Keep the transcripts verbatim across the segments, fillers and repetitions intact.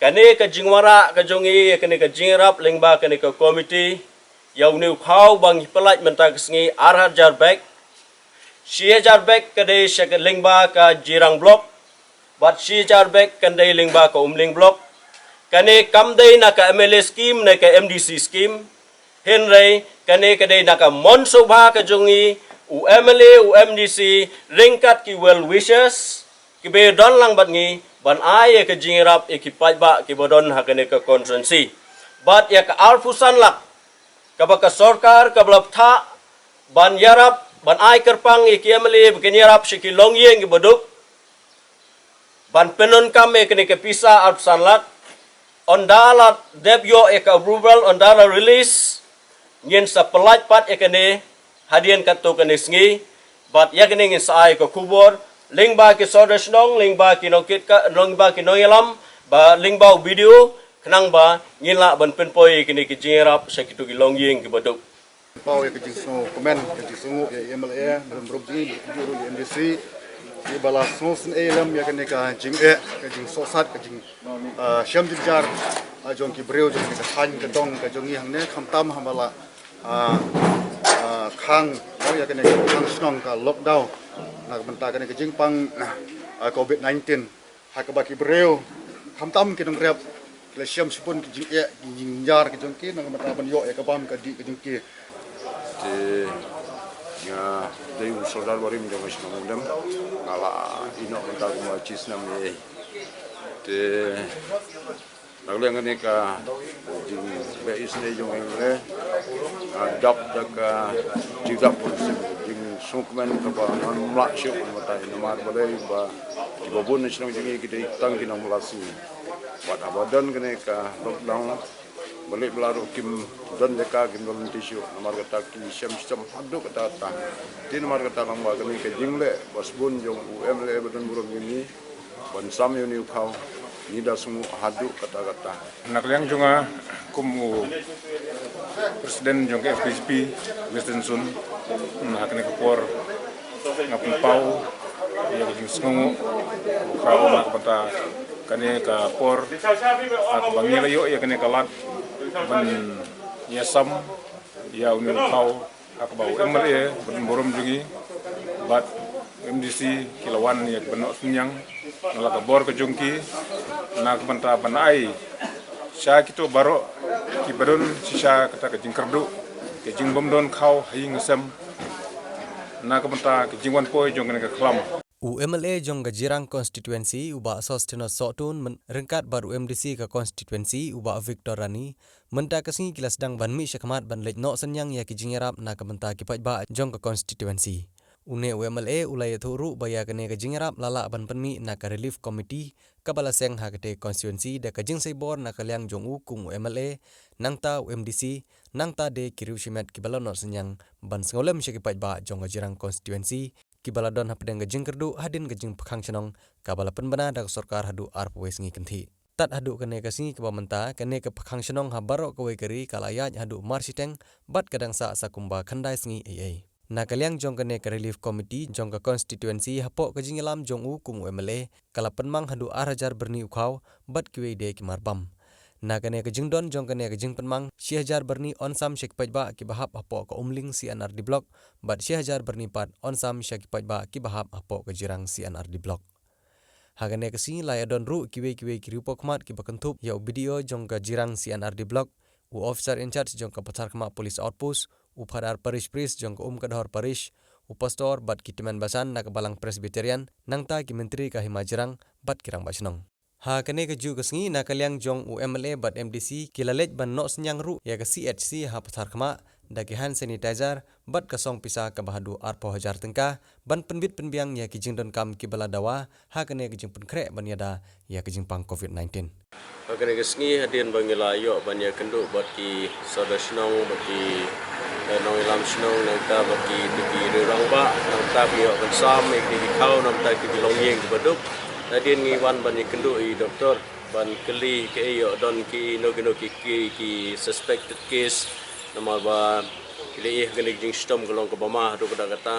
Kane ka jingwanrah ka jong ngi ïa kane ka jingïarap lyngba kane ka komiti, ïa une u khaw ba ngi pyllait mynta ka sngi ar hajar bek. Shi hajar bek ka dei sha ka lyngba ka Jirang Block, bad shi hajar bek kan dei lyngba ka Umling Block. Kane kam dei na ka M L A scheme ne ka M D C scheme. Hynrei kane ka dei na ka mon sngewbha ka jong ngi, u M L A, u M D C, ryngkat ki well wishers kiba don lang bad ngi, ban ai ïa ka jingïarap ïa ki paidbah kiba don ha kane ka constituency. Bad ïa ka arphew san lak kaba ka sorkar kaba la bthah ban ïarap, ban ai kyrpang ïa ki M L A ba kin ïarap sha ki longïing kiba duk, ban pyndonkam ïa kane ka pisa arphew san lak. Ynda la dep ïoh ïa ka approval, ynda la release, ngin sa pyllait pat ïa kane hadien katto katne sngi. Bad ïa kane ngin sa ai ka khubor lyngba ki sordar shnong, lyngba ki nongkit ka, lyngba ki nongïalam, ba lyngba u B D O, khnang ba ngin lah ban pynpoi ïa kane ka jingïarap sha kito ki longïing kiba duk. Paw ïa ka jingsngewkmen, ka jingsngewnguh ïa i M L A, Madam Rumji, ïa i M D C, iba la sngewsynei lem ïa kane ka jingeh, ka jingsohsat, ka jing, ah, shem jynjar, ah, jong ki briew, jong kane ka thaiñ ka dong ka jong ngi hangne, khamtam haba la, ah, ah, khang, ïa kane ka khang shnong, ka lockdown na ka bynta kane ka jingpang, ah, covid nineteen. Ha kaba ki briew, khamtam ki nongrep, ki la shem shibun ki jingeh, ki jingjynjar ki jong ki, na ka bynta ban ïoh ïa ka bam ka dih ka jong ki. Te nga dei u sordar barim jong ka shnong Umdem, nga la ïehnoh mynta kumba shi snem ei. Te na ka liang kane ka jingleh isynei jong ngi, nga dap da ka jingdap bun sien, jingsngewkmen kaba ngam lah shuh ban batai, namar balei ba kiba bun na shnong jong ngi ki dei tang ki nongbylla sngi. Bad haba don kane ka lockdown, balei ba la ruh kim don jaka, kim don lynti shuh, namar kata ki shem shitom haduh katta katta. Te namar kata lang ba kane ka jingleh ba sbun jong u M L A ba don burom jong ngi, ban sam ïa une u khaw, ngi da sngewbha haduh katta katta. Na ka liang jong nga kum u president jong ka F K J P Western Zone, ha kane ka por nga pynpaw ïa ka jingsngewnguh u khaw na ka bynta kane ka por, ha kaba ngi la ïoh ïa kane ka lad ban ïasam ïa une u khaw, ha kaba u M L A ba don burom jong ngi bad M D C ki la wan ïa ka ban noh synñiang na la ka bor ka jong ki, na ka bynta ban ai sha kito baroh kiba don shisha kata ka jingkyrduh, ka jingbym don khaw ha ïing ha sem, na ka bynta ka jingwan poi jong kane ka khlam. U M L A jong ka Jirang constituency, u Bah Sosthenes Sohtun, myn-, ryngkat bad u M D C ka constituency, u Bah Victor Rani, mynta ka sngi ki la sdang ban mih shakhmat ban leit noh synñiang ïa ki jingïarap na ka bynta ki paidbah jong ka constituency. Une u M L A u la ïathuh ruh ba ïa kane ka jingïarap la lah ban pynmih na ka relief committee kaba la seng ha katei ka constituency da ka jingsei bor na ka liang jong u kum u M L A, nangta u M D C, nangta de ki riew shimet kiba la noh synñiang ban sngewlem sha ki paidbah jong ka Jirang constituency, kiba la don hapdeng ka jingkyrduh hadien ka jingpyrkhang shnong kaba la pynbna da ka sorkar haduh arphew wei sngi kynthih. Tad haduh kane ka sngi kaba mynta, kane ka pyrkhang shnong ha baroh kawei ka ri ka la ïaid haduh marshiteng bad ka dang sah sa kumba khyndai sngi ei ei. Na ka liang jong kane ka relief committee jong ka constituency, hapoh ka jingïalam jong u kum u M L A, ka la pynmang haduh ar hajar byrni u khaw bad kiwei de ki marbam. Na kane ka jingdon jong kane ka jingpynmang, shi hajar byrni yn sam sha ki paidbah kiba hap hapoh ka Umling C and R D block, bad shi hajar byrni pat yn sam sha ki paidbah kiba hap hapoh ka Jirang C and R D block. Ha kane ka sngi la ïadon ruh kiwei kiwei ki riewpawkhmat kiba kynthup ïa u B D O jong ka Jirang C and R D block, u officer in charge jong ka Patharkhmah Police Outpost, u Phadar Parish Priest jong ka Umkadhor Parish, u pastor bad ki tymmen basan na ka Balang Presbyterian, nangta ki myntri ka Hima Jirang bad ki rangbah shnong. Ha kane kajuh ka sngi, na ka liang jong u M L A bad M D C, ki la leit ban noh synñiang ruh ïa ka C H C ha Patharkhmah da ki hand sanitizer bad ka song pisa kaba haduh arphew hajar tyngka, ban pynbit pynbiang ïa ki jingdonkam kiba la dawa ha kane ka jingpynkhreh ban ïada ïa ka jingpang covid nineteen. Ha kane ka sngi, hadien ba ngi la ïoh ban ïakynduh bad ki sordar shnong, bad ki, eh, nongïalam shnong, nangta bad ki, ki riew rangbah, nangta ba ngi ïoh ban sam ïa ki, ki khaw, nangta ki, ki longïing kiba duk. Hadien ngi wan ban ïakynduh ïa i doktor ban kylli kaei ïoh don kino kino ki, ki, ki suspected case, namar ba ki la ïoh kane ka jingshitom ka long kaba ma haduh katta katta,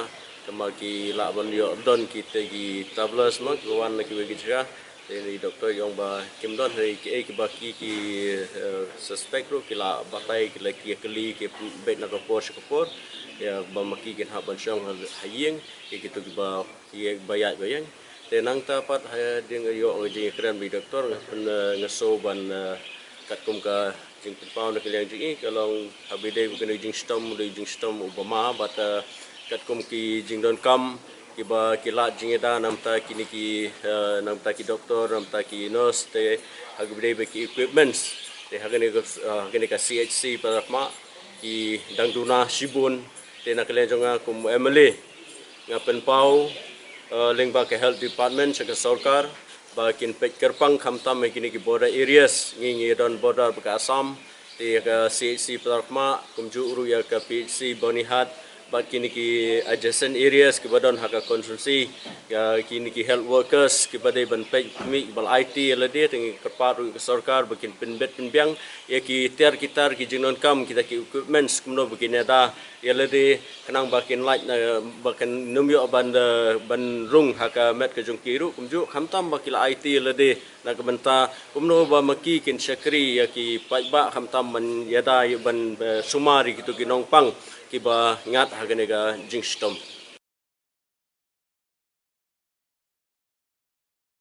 namar ki lah ban ïoh don kita ki travellers mo kiba wan na kiwei ki jaka. Te i doktor i ong ba kim don hynrei kiei kiba ki ki, eh, suspect ruh ki la batai, ki la ki kylli ki beit na ka por sha ka por. Ïa ba ma ki kin hap ban shong ha, ha ïing, ki kito kiba, kiba ïaid ba ïeng. Te nangta pat ha ding ïoh jingkren bad i doktor nga pyn, eh, nga sngew ban, eh, katkum ka jingpynpaw na ka liang jong i, ka long haba ïadei bad kane ka jingshitom, u dei jingshitom uba ma bad, eh, katkum ki jingdonkam kiba ki lad jingïada namta kine ki, eh, namta ki doktor, namta ki nurse, te ha kaba ïadei bad ki equipments. Te ha kane ka, eh, ha kane ka C H C Padrakhmah ki dang duna shibun. Te na ka liang jong nga kum M L A nga pynpaw, eh, lyngba ka health department sha ka sorkar ba kin peit kyrpang khamtam ha kine ki border areas, ngi ngi don border bad ka Assam. Te ïa ka C H C Padrakhmah kumjuh ruh ïa ka P H C Byrnihat bad kine ki adjacent areas kiba don ha ka constituency, ïa kine ki health workers kiba dei ban peit, mih bad aiti ïa lade. Te ngi kyrpad ruh ïa ka sorkar ba kin pynbeit pynbiang ïa ki tiar ki tar ki jingdonkam, kita ki equipments kumno ba kin ïada ïa lade khnang ba kin lait na, ba kin nym ïoh ban, eh, ban rung ha ka met ka jong ki ruh kumjuh, khamtam ba ki la aiti ïa lade na ka bynta kumno ba ma ki kin shakri ïa ki paidbah khamtam ban ïada ïa ban, eh, sumar ïa kito ki nongpang kiba ngat ha kane ka jingshitom.